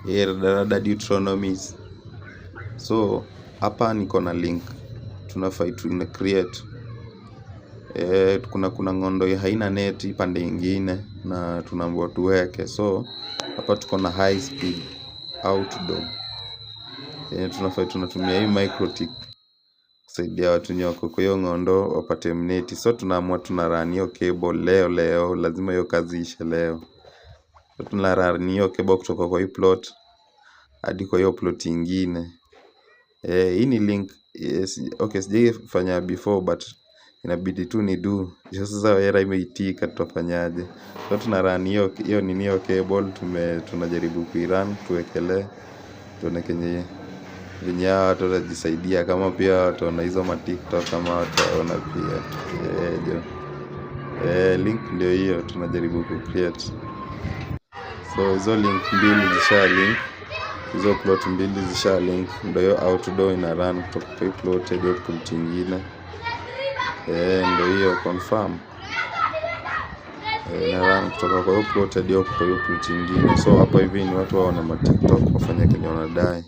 Rada Deuteronomies. So hapa niko na link tunafai tuna create. Kuna ng'ondo haina neti pande ingine na tunaambiwa tuweke. So hapa tuko na high speed outdoor. Tunafai tunatumia hii MikroTik kusaidia watu wenye wako kwa hiyo ng'ondo wapate mneti. So tunaamua tuna run hiyo cable leo leo, lazima hiyo kazi iishe leo. So tuna run hiyo cable kutoka kwa hii plot hadi kwa hiyo plot ingine. Hii ni link, yes, okay, sijaifanya before but inabidi tu ni do. Sasa era imeitika, tutafanyaje? So tuna run hiyo nini, hiyo cable tunajaribu kuirun, tuwekelee tuone kenye venye hawa watu watajisaidia, kama pia wataona hizo ma TikTok kama wataona pia. Jo. Link ndio hiyo tunajaribu ku create. So hizo link mbili zisha link, hizo plot mbili zisha link, ndio hiyo outdoor ina run kutoka kwa hii plot hadi hiyo plot ingine. Ndio hiyo confirm. Ina run kutoka kwa hiyo plot hadi kwa hiyo plot ingine. So hapa hivi ni watu waone ma TikTok wafanye kenye wanadai.